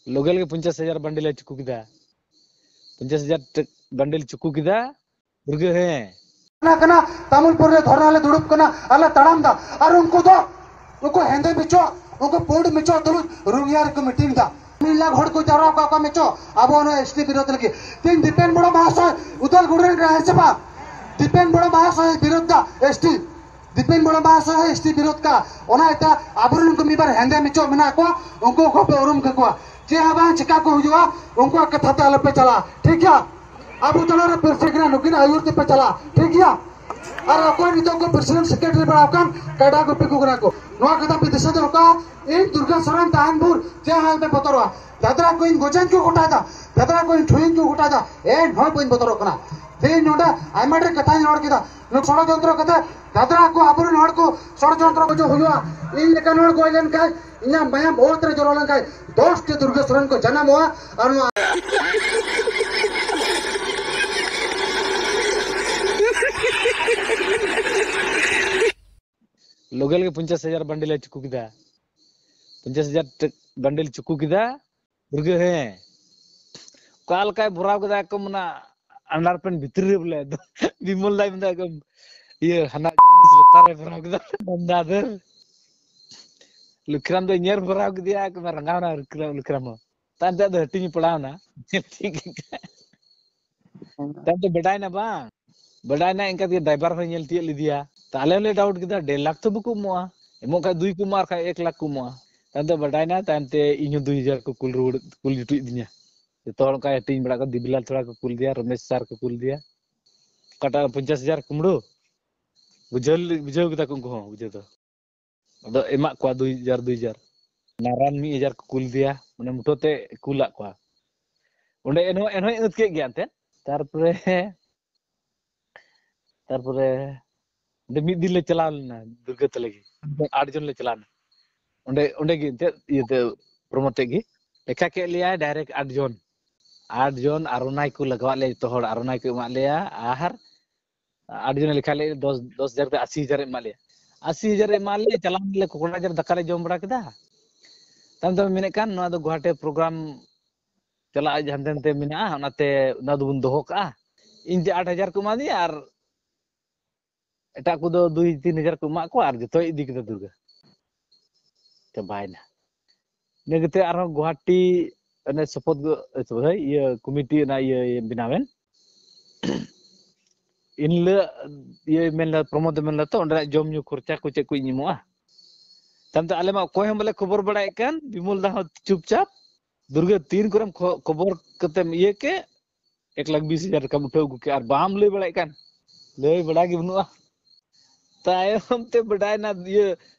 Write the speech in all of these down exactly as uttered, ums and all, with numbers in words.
ᱞᱚᱜᱮ ᱞᱚᱜᱮ ᱯᱚᱧᱪᱟᱥ ᱦᱟᱡᱟᱨ ᱵᱟᱱᱰᱤᱞ ᱮ ᱪᱩᱠᱩ ᱠᱮᱫᱟ᱾ ᱯᱚᱧᱪᱟᱥ ᱦᱟᱡᱟᱨ ᱴᱟᱠ-, ᱵᱟᱱᱰᱤᱞ ᱪᱩᱠᱩ ᱠᱮᱫᱟ᱾ ᱫᱩᱨᱜᱟᱹ, ᱦᱮᱸ᱾ ᱠᱟᱱᱟ, ᱠᱟᱱᱟ, ᱛᱟᱢᱩᱞᱯᱩᱨ ᱨᱮ ᱫᱷᱚᱨᱱᱟ ᱞᱮ ᱫᱩᱲᱩᱵ ᱠᱟᱱᱟ, ᱟᱞᱮ ᱛᱟᱲᱟᱢ ᱫᱟ᱾ ᱟᱨ ᱩᱱᱠᱩ ᱫᱚ, ᱩᱱᱠᱩ ᱦᱮᱸᱫᱮ ᱢᱮᱪᱚ, ᱩᱱᱠᱩ ᱯᱩᱸᱰ ᱢᱮᱪᱚ ᱛᱩᱞᱩᱡ ᱨᱩᱝᱜᱤᱭᱟ ᱨᱮᱠᱚ ᱢᱤᱴᱤᱝ ᱫᱟ᱾ ᱢᱤᱫ ᱞᱟᱠᱷ ᱦᱚᱲ ᱠᱚ ᱡᱟᱣᱨᱟ ᱠᱚᱜᱼᱟ, ᱚᱠᱟ ᱢᱮᱪᱚ, ᱟᱵᱚ ᱱᱚᱣᱟ ᱮᱥ ᱴᱤ ᱵᱤᱨᱳᱫᱷ ᱞᱟᱹᱜᱤᱫ᱾ ᱛᱮᱦᱮᱧ ᱫᱤᱯᱮᱱ ᱵᱚᱲᱚ ᱢᱟᱦᱟᱥᱚᱭ, ᱩᱫᱟᱞᱜᱩᱲᱤ ᱨᱮᱱ ᱠᱟᱱᱟᱭ ᱥᱮ ᱵᱟᱝ? ᱫᱤᱯᱮᱱ ᱵᱚᱲᱚ ᱢᱟᱦᱟᱥᱚᱭ ᱵᱤᱨᱳᱫᱷ ᱫᱟ ᱮᱥ ᱴᱤ᱾ ᱫᱤᱯᱮᱱ ᱵᱚᱲᱚ ᱢᱟᱦᱟᱥᱚᱭ ᱮᱥ ᱴᱤ ᱵᱤᱨᱳᱫᱷ ᱠᱟ᱾ ᱚᱱᱟ ᱤᱭᱟᱹᱛᱮ ᱟᱵᱚᱨᱮᱱ ᱩᱱᱠᱩ ᱢᱤᱫ ᱵᱟᱨ ᱦᱮᱸᱫᱮ ᱢᱮᱪᱚ ᱢᱮᱱᱟᱜ ᱠᱚᱣᱟ, ᱩᱱᱠᱩ ᱠᱚᱯᱮ ᱩᱨᱩᱢ ᱠᱟᱠᱚᱣᱟ᱾ ᱪᱮᱫ ᱦᱚᱸ ᱵᱟᱝ ᱪᱮᱠᱟ ᱠᱚ ᱦᱩᱭᱩᱜᱼᱟ, ᱩᱱᱠᱩᱣᱟᱜ ᱠᱟᱛᱷᱟ ᱛᱮ ᱟᱞᱚᱯᱮ ᱪᱟᱞᱟᱜᱼᱟ, ᱴᱷᱤᱠ ᱜᱮᱭᱟ? ᱟᱵᱚ ᱛᱟᱞᱟᱨᱮ ᱯᱟᱹᱨᱥᱤ ᱠᱟᱱᱟ, ᱱᱩᱠᱤᱱᱟᱜ ᱟᱹᱭᱩᱨ ᱛᱮᱯᱮ ᱪᱟᱞᱟᱜᱼᱟ, ᱴᱷᱤᱠ ᱜᱮᱭᱟ? ᱟᱨ ᱚᱠᱚᱭ ᱱᱤᱛᱚᱜ ᱠᱚ ᱯᱨᱮᱥᱤᱰᱮᱱᱴ ᱥᱮᱠᱨᱮᱴᱟᱨᱤ ᱵᱟᱲᱟᱣ ᱠᱟᱱ ᱠᱟᱰᱟ ᱜᱩᱯᱤ ᱠᱚ ᱠᱟᱱᱟ ᱠᱚ, ᱱᱚᱣᱟ ᱠᱟᱛᱷᱟ ᱯᱮ ᱫᱤᱥᱟᱹ ᱫᱚᱦᱚ ᱠᱟᱜᱼᱟ᱾ ᱤᱧ ᱫᱩᱨᱜᱟ ᱥᱚᱨᱮᱱ ᱛᱟᱦᱮᱱ ᱵᱷᱳᱨ ᱪᱮᱫ ᱦᱚᱸ ᱟᱞᱚᱯᱮ ᱵᱚᱛᱚᱨᱚᱜᱼᱟ᱾ ᱫᱟᱫᱽᱨᱟ ᱠᱚᱧ ᱜᱚᱡᱟᱧ ᱠᱚ ᱜᱚᱴᱟᱭᱮᱫᱟ, ᱫᱟᱫᱽᱨᱟ ᱠᱚᱧ ᱴᱷᱩᱭᱟᱹᱧ ᱠᱚ ᱜᱚᱴᱟᱭᱮᱫᱟ, ᱮᱱ ᱦᱚᱸ ᱵᱟᱹᱧ ᱵᱚᱛᱚᱨᱚᱜ ᱠᱟᱱᱟ᱾ ᱛᱮᱦᱮᱧ ᱱᱚᱰᱮ ᱟᱭᱢᱟ ᱰᱷᱮᱨ ᱠᱟᱛᱷᱟᱧ ᱨᱚᱲ ᱠᱮᱫᱟ, ᱱᱩᱠᱩ ᱥᱚᱲᱚᱡᱚᱱᱛᱨᱚ ᱠᱟᱛᱮ ᱫᱟᱫᱽᱨᱟ ᱠᱚ ᱟᱵᱚᱨᱮᱱ ᱦᱚᱲ ᱠᱚ ᱥᱚᱲᱚᱡᱚᱱᱛᱨᱚ ᱠᱚ ᱦᱩᱭᱩᱜᱼᱟ᱾ ᱤᱧ ᱞᱮᱠᱟᱱ ᱦᱚᱲ ᱜᱚᱡ ᱞᱮᱱᱠᱷᱟᱱ, ᱤᱧᱟᱹᱜ ᱢᱟᱭᱟᱢ ᱚᱛ ᱨᱮ ᱡᱚᱨᱚ ᱞᱮᱱᱠᱷᱟᱱ, ᱫᱚᱥ ᱴᱤ ᱫᱩᱨᱜᱟ ᱥᱚᱨᱮᱱ ᱠᱚ ᱡᱟᱱᱟᱢᱚᱜᱼᱟ᱾ ᱟᱨ ᱱᱚᱣᱟ ᱞᱚᱜᱮ ᱞᱚᱜᱮ ᱯᱚᱧᱪᱟᱥ ᱦᱟᱡᱟᱨ ᱵᱟᱱᱰᱤᱞ ᱮ ᱪᱩᱠᱩ ᱠᱮᱫᱟ᱾ ᱯᱚᱧᱪᱟᱥ ᱦᱟᱡᱟᱨ ᱴᱟᱠ-, ᱵᱟᱱᱰᱤᱞ ᱪᱩᱠᱩ ᱠᱮᱫᱟ᱾ ᱫᱩᱨᱜᱟᱹ, ᱦᱮᱸ᱾ ᱚᱠᱟ ᱞᱮᱠᱟᱭ ᱵᱷᱚᱨᱟᱣ ᱠᱮᱫᱟ, ᱮᱠᱫᱚᱢ ᱚᱱᱟ ᱟᱱᱰᱟᱨ ᱯᱮᱱᱴ ᱵᱷᱤᱛᱨᱤ ᱨᱮ ᱵᱚᱞᱮ, ᱮᱠᱫᱚᱢ ᱵᱤᱢᱚᱞ ᱫᱟᱭ ᱢᱮᱱᱫᱟ, ᱮᱠᱫᱚᱢ ᱤᱭᱟᱹ ᱦᱟᱱᱟ ᱡᱤᱱᱤᱥ ᱞᱟᱛᱟᱨ ᱨᱮ ᱵᱷᱚᱨᱟᱣ ᱠᱮᱫᱟ᱾ ᱢᱮᱱᱫᱟ ᱟᱫᱚ ᱞᱩᱠᱷᱨᱟᱢ ᱫᱚ ᱧᱮᱞ ᱵᱷᱚᱨᱟᱣ ᱠᱮᱫᱮᱭᱟ, ᱮᱠᱫᱚᱢ ᱨᱟᱸᱜᱟᱣ ᱮᱱᱟ ᱞᱩᱠᱷᱨᱟᱢ, ᱞᱩᱠᱷᱨᱟᱢ ᱦᱚᱸ᱾ ᱛᱟᱭᱚᱢ ᱛᱮ ᱟᱫᱚ ᱦᱟᱹᱴᱤᱧ ᱮ ᱯᱟᱲᱟᱣ ᱮᱱᱟ᱾ ᱛᱟᱭᱚᱢ ᱛᱮ ᱵᱟᱰᱟᱭᱱᱟ ᱵᱟᱝ? ᱵᱟᱰᱟᱭᱱᱟ, ᱤᱱᱠᱟ ᱛᱮᱜᱮ ᱰᱨᱟᱭᱵᱷᱟᱨ ᱦᱚᱸᱭ ᱧᱮᱞ ᱛᱤᱭᱳᱜ ᱞᱮᱫᱮᱭᱟ᱾ ᱛᱚ ᱟᱞᱮ ᱦᱚᱸᱞᱮ ᱰᱟᱣᱩᱴ ᱠᱮᱫᱟ, ᱰᱮᱲ ᱞᱟᱠᱷ ᱛᱚ ᱵᱟᱠᱚ ᱮᱢᱚᱜᱼᱟ, ᱮᱢᱚᱜ ᱠᱷᱟᱡ ᱫᱩᱭ ᱠᱚ ᱮᱢᱚᱜᱼᱟ, ᱟᱨ ᱠᱷᱟᱡ ᱮᱠ ᱞᱟᱠᱷ ᱠᱚ ᱮᱢᱚᱜᱼᱟ᱾ ᱛᱟᱭᱚᱢ ᱛᱮ ᱵᱟᱰᱟᱭᱱᱟ, ᱛᱟᱭᱚᱢ ᱛᱮ ᱤᱧ ᱦᱚᱸ ᱫᱩᱭ ᱦᱟᱡᱟᱨ ᱠᱚ ᱠᱩᱞ ᱨᱩᱣᱟᱹᱲ, ᱠᱩᱞ ᱦᱚᱴᱚᱭᱮᱫᱤᱧᱟ᱾ ᱡᱚᱛᱚ ᱦᱚᱲ ᱚᱱᱠᱟ ᱦᱟᱹᱴᱤᱧ ᱵᱟᱲᱟ ᱠᱚ, ᱫᱮᱵᱤᱞᱟᱞ ᱛᱷᱚᱲᱟ ᱠᱚ ᱠᱩᱞ ᱫᱮᱭᱟ, ᱨᱚᱢᱮᱥ ᱥᱟᱨ ᱠᱚ ᱠᱩᱞ ᱫᱮᱭᱟ᱾ ᱚᱠᱟᱴᱟᱜ ᱯᱚᱧᱪᱟᱥ ᱦᱟᱡᱟᱨ ᱠᱩᱢᱲᱩ? ᱵᱩᱡᱷᱟᱹᱣ, ᱵᱩᱡᱷᱟᱹᱣ ᱠᱮᱫᱟ ᱠᱚ ᱩᱱᱠᱩ ᱦᱚᱸ, ᱵᱩᱡᱷᱟᱹᱣ ᱫᱚ᱾ ᱟᱫᱚ ᱮᱢᱟᱜ ᱠᱚᱣᱟ ᱫᱩᱭ ᱦᱟᱡᱟᱨ, ᱫᱩᱭ ᱦᱟᱡᱟᱨ᱾ ᱱᱟᱨᱟᱱ ᱢᱤᱫ ᱦᱟᱡᱟᱨ ᱠᱚ ᱠᱩᱞ ᱫᱮᱭᱟ, ᱢᱟᱱᱮ ᱢᱩᱴᱷᱟᱹ ᱛᱮ ᱠᱩᱞᱟᱜ ᱠᱚᱣᱟ᱾ ᱚᱸᱰᱮ ᱮᱱᱦᱚᱸ, ᱮᱱᱦᱚᱸᱭ ᱟᱹᱛ ᱠᱮᱫ ᱜᱮᱭᱟ ᱮᱱᱛᱮᱫ᱾ ᱛᱟᱨᱯᱚᱨᱮ, ᱛᱟᱨᱯᱚᱨᱮ ᱚᱸᱰᱮ ᱢᱤᱫ ᱫᱤᱱ ᱞᱮ ᱪᱟᱞᱟᱣ ᱞᱮᱱᱟ ᱫᱩᱨᱜᱟᱹ ᱛᱟᱞᱮ ᱜᱮ᱾ ᱟᱴ ᱡᱚᱱ ᱞᱮ ᱪᱟᱞᱟᱣ ᱮᱱᱟ᱾ ᱚᱸᱰᱮ, ᱚᱸᱰᱮ ᱜᱮ ᱮᱱᱛᱮᱫ ᱤᱭᱟᱹᱛᱮ ᱯᱨᱚᱢᱳᱫ ᱛᱮᱫ ᱜᱮ ᱞᱮᱠᱷᱟ ᱠᱮᱫ ᱞᱮᱭᱟᱭ ᱰᱟᱭᱨᱮᱠᱴ ᱟᱴ ᱡᱚᱱ᱾ ᱟᱴ ᱡᱚᱱ ᱟᱨ ᱚᱱᱟᱭ ᱠᱚ ᱞᱟᱜᱟᱣᱟᱫ ᱞᱮᱭᱟ ᱡᱚᱛᱚ ᱦᱚᱲ, ᱟᱨ ᱚᱱᱟᱭ ᱠᱚ ᱮᱢᱟᱫ ᱞᱮᱭᱟ᱾ ᱟᱨ ᱟᱴ ᱡᱚᱱᱮ ᱞᱮᱠᱷᱟ ᱞᱮᱫ ᱫᱚᱥ, ᱫᱚᱥ ᱦᱟᱡᱟᱨ ᱠᱟᱛᱮ ᱟᱥᱤ ᱦᱟᱡᱟᱨ ᱮ ᱮᱢᱟᱫ ᱞᱮᱭᱟ᱾ ᱟᱥᱤ ᱦᱟᱡᱟᱨ ᱮ ᱮᱢᱟᱫ ᱞᱮᱭᱟ, ᱪᱟᱞᱟᱣ ᱮᱱᱟᱞᱮ ᱠᱚᱠᱲᱟᱡᱟᱨ ᱫᱟᱠᱟ ᱞᱮ ᱡᱚᱢ ᱵᱟᱲᱟ ᱠᱮᱫᱟ᱾ ᱛᱟᱭᱚᱢ ᱛᱮ ᱢᱮᱱᱮᱫ ᱠᱟᱱ, ᱱᱚᱣᱟ ᱫᱚ ᱜᱩᱣᱟᱦᱟᱴᱤ ᱯᱨᱳᱜᱨᱟᱢ ᱪᱟᱞᱟᱜ ᱦᱟᱱᱛᱮ ᱱᱟᱛᱮ ᱢᱮᱱᱟᱜᱼᱟ, ᱚᱱᱟᱛᱮ ᱚᱱᱟ ᱫᱚᱵᱚᱱ ᱫᱚᱦᱚ ᱠᱟᱜᱼᱟ᱾ ᱤᱧ ᱡᱮ ᱟᱴ ᱦᱟᱡᱟᱨ ᱠᱚ ᱮᱢᱟ ᱫᱤᱧᱟ ᱟᱨ ᱮᱴᱟᱜ ᱠᱚᱫᱚ ᱫᱩᱭ ᱛᱤᱱ ᱦᱟᱡᱟᱨ ᱠᱚ ᱮᱢᱟᱜ ᱠᱚᱣᱟ ᱟᱨ ᱡᱚᱛᱚᱭ ᱤᱫᱤ ᱠᱮᱫᱟ ᱫᱩᱨᱜᱟᱹ᱾ ᱪᱟᱵᱟᱭᱮᱱᱟ᱾ ᱤᱱᱟᱹ ᱠᱟᱛᱮ ᱟᱨᱦᱚᱸ ᱜᱩᱣᱟᱦᱟᱴᱤ ᱚᱱᱮ ᱥᱚᱯᱚᱫ ᱜᱚ-, ᱤᱭᱟᱹ ᱠᱚᱢᱤᱴᱤ ᱚᱱᱟ ᱤᱭᱟᱹ ᱵᱮᱱᱟᱣᱮᱱ᱾ ᱤᱱᱦᱤᱞᱳᱜ ᱤᱭᱟᱹ ᱢᱮᱱ ᱞᱮᱫᱟ, ᱯᱨᱚᱢᱳᱫ ᱮ ᱢᱮᱱ ᱞᱮᱫᱟ ᱛᱚ, ᱚᱸᱰᱮᱱᱟᱜ ᱡᱚᱢ ᱧᱩ ᱠᱷᱚᱨᱪᱟ ᱠᱚ ᱪᱮᱫ ᱠᱚ ᱤᱧ ᱮᱢᱚᱜᱼᱟ᱾ ᱛᱟᱭᱚᱢ ᱛᱮ ᱟᱞᱮ ᱢᱟ ᱚᱠᱚᱭ ᱦᱚᱸ ᱵᱟᱞᱮ ᱠᱷᱚᱵᱚᱨ ᱵᱟᱲᱟᱭᱮᱫ ᱠᱟᱱ, ᱵᱤᱢᱚᱞ ᱫᱟ ᱦᱚᱸ ᱪᱩᱯᱪᱟᱯ᱾ ᱫᱩᱨᱜᱟᱹ ᱛᱤᱱ ᱠᱚᱨᱮᱢ ᱠᱷᱚ-, ᱠᱷᱚᱵᱚᱨ ᱠᱟᱛᱮᱢ ᱤᱭᱟᱹ ᱠᱮᱫ, ᱮᱠ ᱞᱟᱠᱷ ᱵᱤᱥ ᱦᱟᱡᱟᱨ ᱴᱟᱠᱟᱢ ᱩᱴᱷᱟᱹᱣ ᱟᱹᱜᱩ ᱠᱮᱫ, ᱟᱨ ᱵᱟᱢ ᱞᱟᱹᱭ ᱵᱟᱲᱟᱭᱮᱫ ᱠᱟᱱ, ᱞᱟᱹᱭ ᱵᱟᱲᱟ ᱜᱮ ᱵᱟᱹᱱᱩᱜᱼᱟ᱾ ᱛᱟᱭᱚᱢ ᱛᱮ ᱵᱟᱰᱟᱭᱱᱟ ᱤᱭᱟᱹ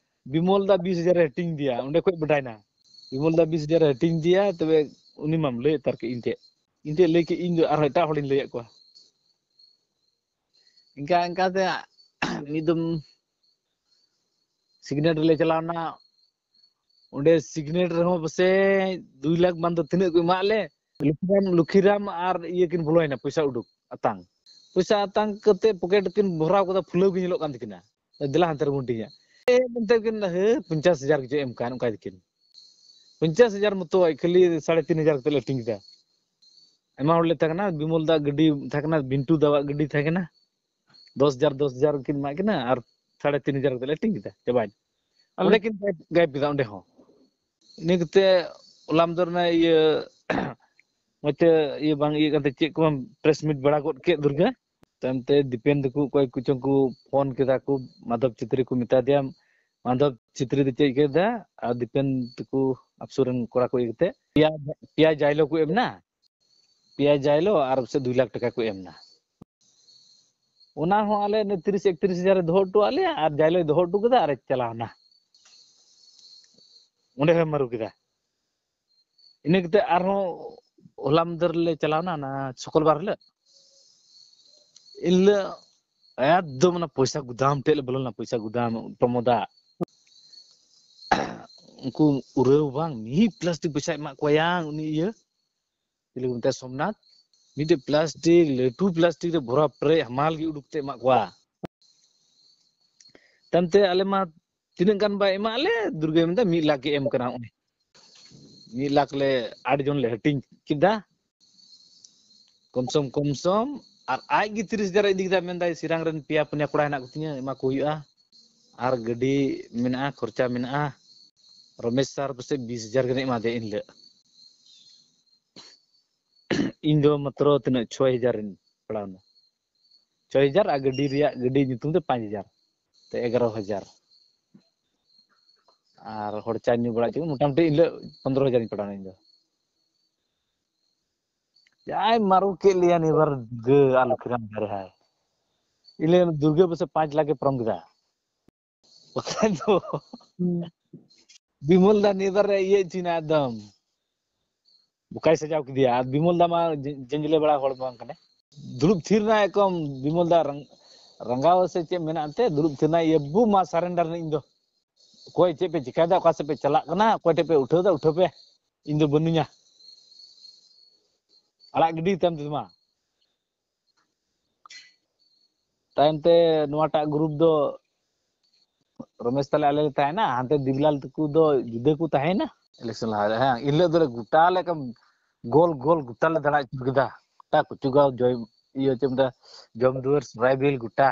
ᱵᱤᱢᱚᱞ ᱫᱟ ᱵᱤᱥ ᱦᱟᱡᱟᱨ ᱮ ᱦᱟᱹᱴᱤᱧ ᱫᱤᱭᱟ, ᱚᱸᱰᱮ ᱠᱷᱚᱡ ᱵᱟᱰᱟᱭᱱᱟ ᱵᱤᱢᱚᱞ ᱫᱟ ᱵᱤᱥ ᱦᱟᱡᱟᱨ ᱮ ᱦᱟᱹᱴᱤᱧ ᱫᱤᱭᱟ, ᱛᱚᱵᱮ ᱩᱱᱤ ᱢᱟᱢ ᱞᱟᱹᱭ ᱩᱛᱟᱹᱨ ᱠᱮᱫ ᱤᱧ ᱴᱷᱮᱡ᱾ ᱤᱧ ᱴᱷᱮᱡ ᱞᱟᱹᱭ ᱠᱮᱫ, ᱤᱧ ᱫᱚ ᱟᱨᱦᱚᱸ ᱮᱴᱟᱜ ᱦᱚᱲᱤᱧ ᱞᱟᱹᱭᱟᱫ ᱠᱚᱣᱟ᱾ ᱤᱱᱠᱟ ᱤᱱᱠᱟ ᱛᱮ ᱢᱤᱫ ᱫᱚᱢ ᱥᱤᱜᱽᱱᱮᱴ ᱨᱮᱞᱮ ᱪᱟᱞᱟᱣᱱᱟ᱾ ᱚᱸᱰᱮ ᱥᱤᱜᱽᱱᱮᱴ ᱨᱮᱦᱚᱸ ᱯᱟᱥᱮᱡ ᱫᱩᱭ ᱞᱟᱠᱷ ᱵᱟᱝ ᱫᱚ ᱛᱤᱱᱟᱹᱜ ᱠᱚ ᱮᱢᱟᱜ ᱞᱮ᱾ ᱞᱩᱠᱷᱤᱨᱟᱢ, ᱞᱩᱠᱷᱤᱨᱟᱢ ᱟᱨ ᱤᱭᱟᱹ ᱠᱤᱱ ᱵᱚᱞᱚᱭᱮᱱᱟ, ᱯᱚᱭᱥᱟ ᱩᱰᱩᱠ ᱟᱛᱟᱝ᱾ ᱯᱚᱭᱥᱟ ᱟᱛᱟᱝ ᱠᱟᱛᱮ ᱯᱚᱠᱮᱴ ᱠᱤᱱ ᱵᱷᱚᱨᱟᱣ ᱠᱟᱫᱟ, ᱯᱷᱩᱞᱟᱹᱣ ᱜᱮ ᱧᱮᱞᱚᱜ ᱠᱟᱱ ᱛᱟᱹᱠᱤᱱᱟ᱾ ᱫᱮᱞᱟ ᱦᱟᱱᱛᱮ ᱨᱮᱵᱚᱱ ᱦᱟᱹᱴᱤᱧᱟ᱾ ᱮ ᱢᱮᱱᱛᱮ ᱠᱤᱱ, ᱦᱮ, ᱯᱚᱧᱪᱟᱥ ᱦᱟᱡᱟᱨ ᱜᱮᱪᱚ ᱮᱢ ᱠᱟᱱ, ᱚᱱᱠᱟ ᱫᱚᱠᱤᱱ᱾ ᱯᱚᱧᱪᱟᱥ ᱦᱟᱡᱟᱨ ᱢᱚᱛᱚ ᱟᱡ ᱠᱷᱟᱹᱞᱤ ᱥᱟᱲᱮ ᱛᱤᱱ ᱦᱟᱡᱟᱨ ᱠᱟᱛᱮ ᱞᱮ ᱦᱟᱹᱴᱤᱧ ᱠᱮᱫᱟ᱾ ᱟᱭᱢᱟ ᱦᱚᱲ ᱞᱮ ᱛᱟᱦᱮᱸ ᱠᱟᱱᱟ, ᱵᱤᱢᱚᱞ ᱫᱟ ᱜᱟᱹᱰᱤ ᱛᱟᱦᱮᱸ ᱠᱟᱱᱟ, ᱵᱤᱱᱴᱩ ᱫᱟᱣᱟᱜ ᱜᱟᱹᱰᱤ ᱛᱟᱦᱮᱸ ᱠᱟᱱᱟ᱾ ᱫᱚᱥ ᱦᱟᱡᱟᱨ, ᱫᱚᱥ ᱦᱟᱡᱟᱨ ᱠᱤᱱ ᱮᱢᱟᱜ ᱠᱤᱱᱟ ᱟᱨ ᱥᱟᱲᱮ ᱛᱤᱱ ᱦᱟᱡᱟᱨ ᱠᱟᱛᱮ ᱞᱮ ᱦᱟᱹᱴᱤᱧ ᱠᱮᱫᱟ, ᱪᱟᱵᱟᱭᱮᱱᱟ᱾ ᱟᱞᱮ ᱚᱸᱰᱮ ᱠᱤᱱ ᱜᱟᱭᱮᱵ, ᱜᱟᱭᱮᱵ ᱠᱮᱫᱟ ᱚᱸᱰᱮ ᱦᱚᱸ᱾ ᱤᱱᱟᱹ ᱠᱟᱛᱮ ᱦᱚᱞᱟ ᱢᱟᱫᱷᱮᱨ ᱚᱱᱟ ᱤᱭᱟᱹ ᱢᱚᱡᱽ ᱛᱮ ᱤᱭᱟᱹ ᱵᱟᱝ ᱤᱭᱟᱹ ᱠᱟᱱᱛᱮ ᱪᱮᱫ ᱠᱚ ᱯᱨᱮᱥ ᱢᱤᱴ ᱵᱟᱲᱟ ᱜᱚᱫ ᱠᱮᱫ ᱫᱩᱨᱜᱟ᱾ ᱛᱟᱭᱚᱢ ᱛᱮ ᱫᱤᱯᱮᱱ ᱛᱟᱠᱚ ᱚᱠᱚᱭ ᱠᱚᱪᱚᱝ ᱠᱚ ᱯᱷᱳᱱ ᱠᱮᱫᱟ ᱠᱚ, ᱢᱟᱫᱷᱚᱵ ᱪᱷᱮᱛᱨᱤ ᱠᱚ ᱢᱮᱛᱟ ᱫᱮᱭᱟ, ᱢᱟᱫᱷᱚᱵ ᱪᱷᱮᱛᱨᱤ ᱫᱚ ᱪᱮᱫ ᱤᱭᱠᱟᱹ ᱫᱟ, ᱟᱨ ᱫᱤᱯᱮᱱ ᱛᱟᱠᱚ ᱟᱯᱥᱩᱨ ᱨᱮᱱ ᱠᱚᱲᱟ ᱠᱚ ᱤᱭᱟᱹ ᱠᱟᱛᱮ ᱯᱮᱭᱟ, ᱯᱮᱭᱟ ᱡᱟᱭᱞᱳ ᱠᱚ ᱮᱢ ᱮᱱᱟ, ᱯᱮᱭᱟ ᱡᱟᱭᱞᱳ ᱟᱨ ᱯᱟᱥᱮᱡ ᱫᱩᱭ ᱞᱟᱠᱷ ᱴᱟᱠᱟ ᱠᱚ ᱮᱢ ᱮᱱᱟ᱾ ᱚᱱᱟ ᱦᱚᱸ ᱟᱞᱮ ᱤᱱᱟᱹ ᱛᱤᱨᱤᱥ ᱮᱠᱛᱨᱤᱥ ᱦᱟᱡᱟᱨ ᱮ ᱫᱚᱦᱚ ᱦᱚᱴᱚ ᱟᱫ ᱞᱮᱭᱟ ᱟᱨ ᱡᱟᱭᱞᱳᱭ ᱫᱚᱦᱚ ᱦᱚᱴᱚ ᱠᱟᱫᱟ ᱟᱨᱮ ᱪᱟᱞᱟᱣ ᱮᱱᱟ᱾ ᱚᱸᱰᱮ ᱦᱚᱸᱭ ᱢᱟᱹᱨᱩ ᱠᱮᱫᱟ᱾ ᱤᱱᱟᱹ ᱠᱟᱛᱮ ᱟᱨᱦᱚᱸ ᱦᱚᱞᱟ ᱢᱟᱫᱷᱮᱨ ᱞᱮ ᱪᱟᱞᱟᱣ ᱮᱱᱟ, ᱚᱱᱟ ᱥᱩᱠᱚᱞ ᱵᱟᱨ ᱦᱤᱞᱳᱜ᱾ ᱮᱱ ᱦᱤᱞᱳᱜ ᱮᱠᱫᱚᱢ ᱚᱱᱟ ᱯᱚᱭᱥᱟ ᱜᱩᱫᱟᱢ ᱴᱷᱮᱡ ᱞᱮ ᱵᱚᱞᱚ ᱞᱮᱱᱟ, ᱯᱚᱭᱥᱟ ᱜᱩᱫᱟᱢ, ᱯᱨᱚᱢᱳᱫᱟ᱾ ᱩᱱᱠᱩ ᱩᱨᱟᱹᱣ ᱵᱟᱝ, ᱢᱤᱫ ᱯᱞᱟᱥᱴᱤᱠ ᱯᱚᱭᱥᱟ ᱮᱢᱟᱜ ᱠᱚᱣᱟ ᱭᱟ ᱩᱱᱤ ᱤᱭᱟᱹ, ᱪᱤᱞᱤ ᱠᱚ ᱢᱮᱛᱟᱭᱟ, ᱥᱳᱢᱱᱟᱛᱷ᱾ ᱢᱤᱫᱴᱮᱡ ᱯᱞᱟᱥᱴᱤᱠ, ᱞᱟᱹᱴᱩ ᱯᱞᱟᱥᱴᱤᱠ ᱨᱮ ᱵᱷᱚᱨᱟ ᱯᱮᱨᱮᱡ ᱦᱟᱢᱟᱞ ᱜᱮ ᱩᱰᱩᱠ ᱠᱟᱛᱮ ᱮᱢᱟᱜ ᱠᱚᱣᱟ᱾ ᱛᱟᱭᱚᱢ ᱛᱮ ᱟᱞᱮ ᱢᱟ ᱛᱤᱱᱟᱹᱜ ᱜᱟᱱ ᱵᱟᱭ ᱮᱢᱟᱜ ᱞᱮ, ᱫᱩᱨᱜᱟᱹᱭ ᱢᱮᱱᱫᱟ, "ᱢᱤᱫ ᱞᱟᱠᱷ ᱜᱮ ᱮᱢ ᱠᱟᱱᱟ ᱱᱚᱜᱼᱚᱭ᱾" ᱢᱤᱫ ᱞᱟᱠᱷ ᱞᱮ ᱟᱴ ᱡᱚᱱ ᱞᱮ ᱦᱟᱹᱴᱤᱧ ᱠᱮᱫᱟ᱾ ᱠᱚᱢ ᱥᱚᱢ ᱠᱚᱢ ᱥᱚᱢ ᱟᱨ ᱟᱡ ᱜᱮ ᱛᱤᱨᱤᱥ ᱦᱟᱡᱟᱨ ᱮ ᱤᱫᱤ ᱠᱮᱫᱟ, ᱢᱮᱱᱫᱟᱭ ᱥᱤᱨᱟᱝ ᱨᱮᱱ ᱯᱮᱭᱟ ᱯᱩᱱᱭᱟ ᱠᱚᱲᱟ ᱦᱮᱱᱟᱜ ᱠᱚᱛᱤᱧᱟ, ᱮᱢᱟ ᱠᱚ ᱦᱩᱭᱩᱜᱼᱟ᱾ ᱟᱨ ᱜᱟᱹᱰᱤ ᱢᱮᱱᱟᱜᱼᱟ, ᱠᱷᱚᱨᱪᱟ ᱢᱮᱱᱟᱜᱼᱟ᱾ ᱨᱚᱢᱮᱥ ᱥᱟᱨ ᱯᱟᱥᱮᱡ ᱵᱤᱥ ᱦᱟᱡᱟᱨ ᱜᱟᱱᱮ ᱮᱢᱟ ᱫᱮᱭᱟ ᱮᱱ ᱦᱤᱞᱳᱜ᱾ ᱤᱧ ᱫᱚ ᱢᱟᱛᱨᱚ ᱛᱤᱱᱟᱹᱜ ᱪᱷᱚᱭ ᱦᱟᱡᱟᱨ ᱤᱧ ᱯᱟᱲᱟᱣᱱᱟ᱾ ᱪᱷᱚᱭ ᱦᱟᱡᱟᱨ ᱟᱨ ᱜᱟᱹᱰᱤ ᱨᱮᱭᱟᱜ, ᱜᱟᱹᱰᱤ ᱧᱩᱛᱩᱢ ᱛᱮ ᱯᱟᱸᱪ ᱦᱟᱡᱟᱨ, ᱛᱮ ᱮᱜᱟᱨᱚ ᱦᱟᱡᱟᱨ᱾ ᱟᱨ ᱦᱚᱲ ᱪᱟ ᱧᱩ ᱵᱟᱲᱟ ᱦᱚᱪᱚ ᱢᱚᱴᱟᱢᱩᱴᱤ ᱤᱱ ᱦᱤᱞᱳᱜ ᱯᱚᱱᱫᱽᱨᱚ ᱦᱟᱡᱟᱨ ᱤᱧ ᱯᱟᱲᱟᱣᱱᱟ ᱤᱧ ᱫᱚ᱾ ᱡᱟᱭ ᱢᱟᱨᱩ ᱠᱮᱫ ᱞᱮᱭᱟ ᱱᱤᱭᱟᱹ ᱵᱟᱨ ᱫᱩᱨᱜᱟᱹ ᱟᱨ ᱞᱚᱠᱠᱷᱤᱨᱟᱢ ᱫᱟᱨᱮ ᱦᱟᱭ᱾ ᱤᱱ ᱦᱤᱞᱳᱜ ᱫᱩᱨᱜᱟᱹ ᱯᱟᱥᱮ ᱯᱟᱸᱪ ᱞᱟᱠᱷ ᱮ ᱯᱟᱨᱚᱢ ᱠᱮᱫᱟ᱾ ᱵᱟᱠᱷᱟᱡ ᱫᱚ ᱵᱤᱢᱚᱞ ᱫᱟ ᱱᱤᱭᱟᱹ ᱵᱟᱨ ᱨᱮ ᱤᱭᱟᱹ ᱦᱚᱪᱚᱭᱮᱱᱟ ᱮᱠᱫᱚᱢ᱾ ᱵᱚᱠᱟᱭ ᱥᱟᱡᱟᱣ ᱠᱮᱫᱮᱭᱟ᱾ ᱟᱨ ᱵᱤᱢᱚᱞ ᱫᱟ ᱢᱟ ᱡᱮ-, ᱡᱮᱧᱡᱞᱮ ᱵᱟᱲᱟ ᱦᱚᱲ ᱵᱟᱝ ᱠᱟᱱᱟᱭ᱾ ᱫᱩᱲᱩᱵ ᱛᱷᱤᱨ ᱱᱟᱭ ᱮᱠᱫᱚᱢ ᱵᱤᱢᱚᱞ ᱫᱟ ᱨᱟᱝ-, ᱨᱟᱸᱜᱟᱣ ᱥᱮ ᱪᱮᱫ ᱢᱮᱱᱟᱜ ᱮᱱᱛᱮ, ᱫᱩᱲᱩᱵ ᱛᱷᱤᱨ ᱱᱟᱭ, ᱤᱭᱟᱹ ᱵᱩ ᱢᱟ surrender ᱱᱟᱹᱧ ᱤᱧ ᱫᱚ᱾ ᱚᱠᱚᱭ ᱪᱮᱫ ᱯᱮ ᱪᱤᱠᱟᱭᱫᱟ, ᱚᱠᱟ ᱥᱮᱫ ᱯᱮ ᱪᱟᱞᱟᱜ ᱠᱟᱱᱟ, ᱚᱠᱚᱭ ᱴᱷᱮᱡ ᱯᱮ ᱩᱴᱷᱟᱹᱣ ᱫᱟ, ᱩᱴᱷᱟᱹᱣ ᱯᱮ, ᱤᱧ ᱫᱚ ᱵᱟᱹᱱᱩᱧᱟ᱾ ᱟᱲᱟᱜ ᱜᱤᱰᱤ ᱛᱟᱭᱚᱢ ᱛᱮᱫᱚ ᱢᱟ᱾ ᱛᱟᱭᱚᱢ ᱛᱮ ᱱᱚᱣᱟᱴᱟᱜ group ᱫᱚ ᱨᱚᱢᱮᱥ ᱛᱟᱞᱮ ᱟᱞᱮ ᱞᱮ ᱛᱟᱦᱮᱱᱟ, ᱦᱟᱱᱛᱮ ᱫᱮᱵᱤᱞᱟᱞ ᱛᱟᱠᱚ ᱫᱚ ᱡᱩᱫᱟᱹ ᱠᱚ ᱛᱟᱦᱮᱱᱟ᱾ Election ᱞᱟᱦᱟ ᱨᱮ, ᱦᱮᱸ, ᱤᱱ ᱦᱤᱞᱳᱜ ᱫᱚᱞᱮ ᱜᱚᱴᱟ ᱞᱮ ᱮᱠᱫᱚᱢ ᱜᱳᱞ ᱜᱳᱞ ᱜᱚᱴᱟ ᱞᱮ ᱫᱟᱬᱟ ᱟᱹᱪᱩᱨ ᱠᱮᱫᱟ᱾ ᱜᱚᱴᱟ ᱠᱚᱪᱩᱜᱟᱸᱣ ᱡᱚᱭ-, ᱤᱭᱟᱹ ᱪᱮᱫ ᱢᱮᱛᱟᱜᱼᱟ, ᱡᱚᱢᱫᱩᱣᱟᱹᱨ, ᱥᱚᱨᱟᱭᱵᱤᱞ ᱜᱚᱴᱟ᱾